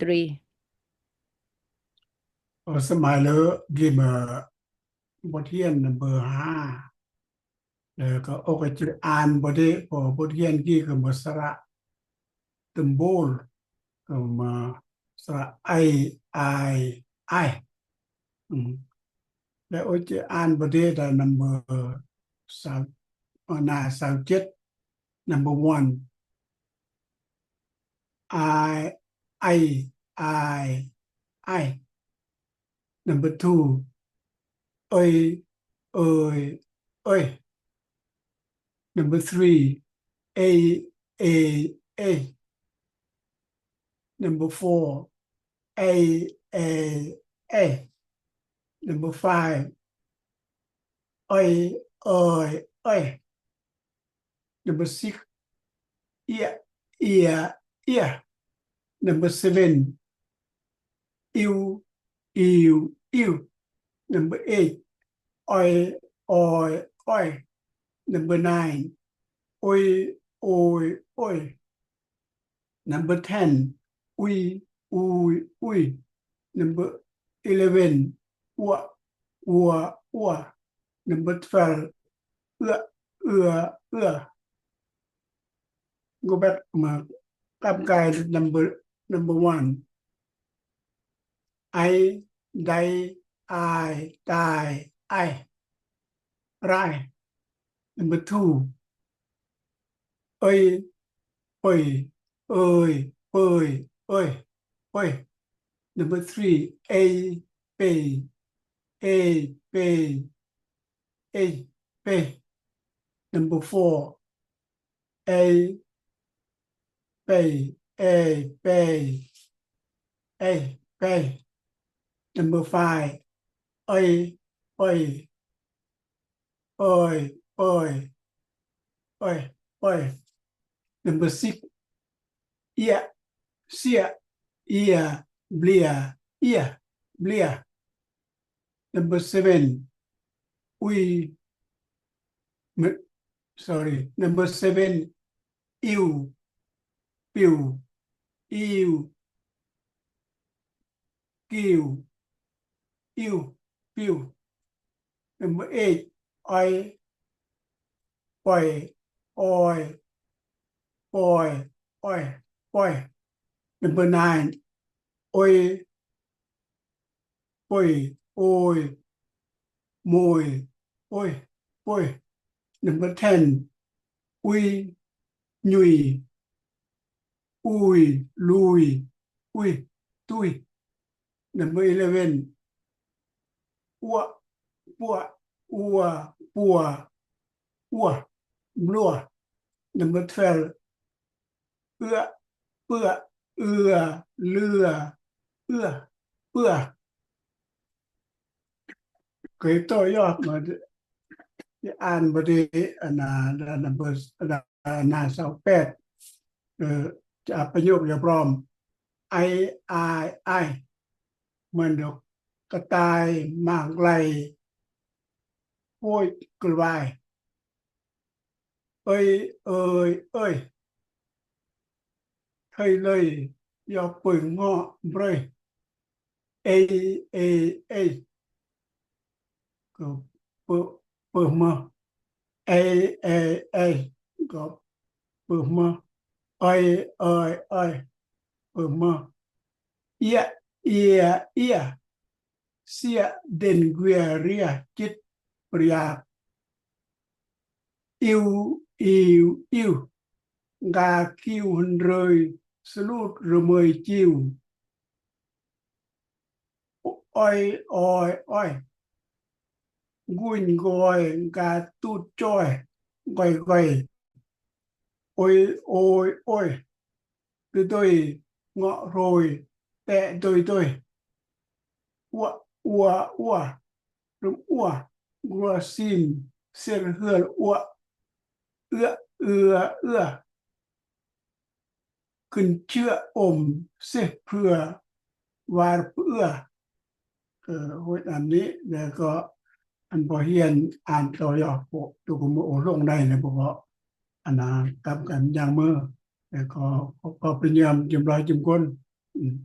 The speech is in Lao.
three. ເອີ ສະໄໝເລີ ກິມ ບົດຮຽນນຳເບີຫ້າ ແລ້ວກໍໂອກະຈິອ່ານບໍ່ໄດ້ ເພາະບົດຮຽນກີກະມາສະຫຼະ symbol ກໍມາສະຫຼະ ໄອ ອາຍ ອາຍ ອືມ ແລ້ວໂອກະຈິອ່ານບໍ່ໄດ້ ແລ້ວນຳເບີຊາວ ໜ້າຊາວເຈັດ number one ອາຍ ໄອ ອາຍ ອາຍ Number two ເອີຍ ເອີຍ ເອີຍ Number three ເອ ເອ ເອ Number four ເອ ເອ ເອ Number five ເອີຍ ເອີຍ ເອີຍ Number six ເອຍ ເອຍ ເອຍ Number seven ອິວ ອິວ ອິວ Number eight ອອຍ ອອຍ ອອຍ Number nine ໂອຍ ໂອຍ ໂອຍ Number ten ອຸຍ ອຸຍ ອຸຍ Number eleven ອວະ ອວະ ອວະ Number twelve ເອື້ອ ເອື້ອ ເອື້ອ Go back ມາກັບໄກ່ number number one ໄອ ໄດ ອາຍ ຕາຍ ໄອ Right Number two ເອີຍ ເປີຍ ເອີຍ ເປີຍ ເອີຍ ເປີຍ Number three ເອ ເປ ເອ ເປ ເອ ເປ Number four ເອ ເປ ເອ ເປ ເອ ເປ Number five ເອີຍ ເປີຍ ເອີຍ ເປີຍ ເອີຍ ເປີຍ Number six ເອຍ ເຊຍ ເອຍ ເບຍ ເອຍ ເບຍ Number seven ອຸຍ sorry Number seven ອິວ ປິວ ອິວ ກິວ ອິວ ປິວ Number eight ອອຍ ປອຍ ອອຍ ປອຍ ອອຍ ປອຍ Number nine ໂອຍ ໂປຍ ໂອຍ ໂມຍ ໂອຍ ໂປຍ Number ten ອຸຍ ຫຍຸຍ ອຸຍ ລຸຍ ອຸຍ ຕຸຍ Number eleven ອົວ ປົວ ອົວ ປົວ ອົວ ບົວ Number twelve ເອື້ອ ເປື້ອ ເອື້ອ ເຫຼືອ ເອື້ອ ເປື້ອ ເຄີຍຕໍ່ຍອດມາ ອ່ານບໍ່ໄດ້ ອັນນ່າ ອັນນ່າ ເບີ ອັນນ່າ ອັນນ່າ ຊາວແປດ ເອີ ຈະປະໂຫຍກຢ່າພ້ອມ ໄອ ອາຍ ອາຍ ເໝືອນດອກກະຕ່າຍ ໝາກໄລ່ ໂອ້ຍ ກະວາຍ ເອີຍ ເອີຍ ເອີຍ ເຮີຍ ເລີຍ ຢໍ ເປີຍ ງໍ ເບີຍ ເອ ເອ ເອ ກໍ ເປີ ເປີ ເມີ ເອ ເອ ເອ ກໍ ເປີ ເມີ ເອີຍ ເອີຍ ເອີຍ ເປີ ເມີ ເອຍ ເອຍ ເອຍ ເຊຍ ເດັນ ເກວຍ ເຣຍ ຈິດ ປະຢາກ ອິວ ອິວ ອິວ ກາ ກິວ ຮຶນ ເຮີຍ ສະຫຼຸດ ຣະເມີຍ ຈິວ ອອຍ ອອຍ ອອຍ ກຸຍ ກອຍ ກາ ຕູດ ຈອຍ ກອຍ ກອຍ ໂອຍ ໂອຍ ໂອຍ ດະດົຍ ເງາະໂຣຍ ແຕະໂດຍໂດຍ ອົວ ອົວ ອົວ ລົມອົວ ກົວ ຊີມ ເຊຍ ເຮືອ ອົວ ເອື້ອ ເອື້ອ ເອື້ອ ຂຶ້ນເຊື້ອ ອົມ ເຊ ເຜືອ ວາ ເອື້ອ ເອີ ໂຫດອັນນີ້ ແລ້ວກໍອັນພໍຮຽນອ່ານຕໍ່ຢອກໂປະ ຕຸກມືໂອລົງໄດ້ນະ ເພາະວ່າອັນນາກັບກັນຢ່າງມື ແລ້ວກໍຂໍປະຍາມຈິມລາຍຈິມກົນ ອືມ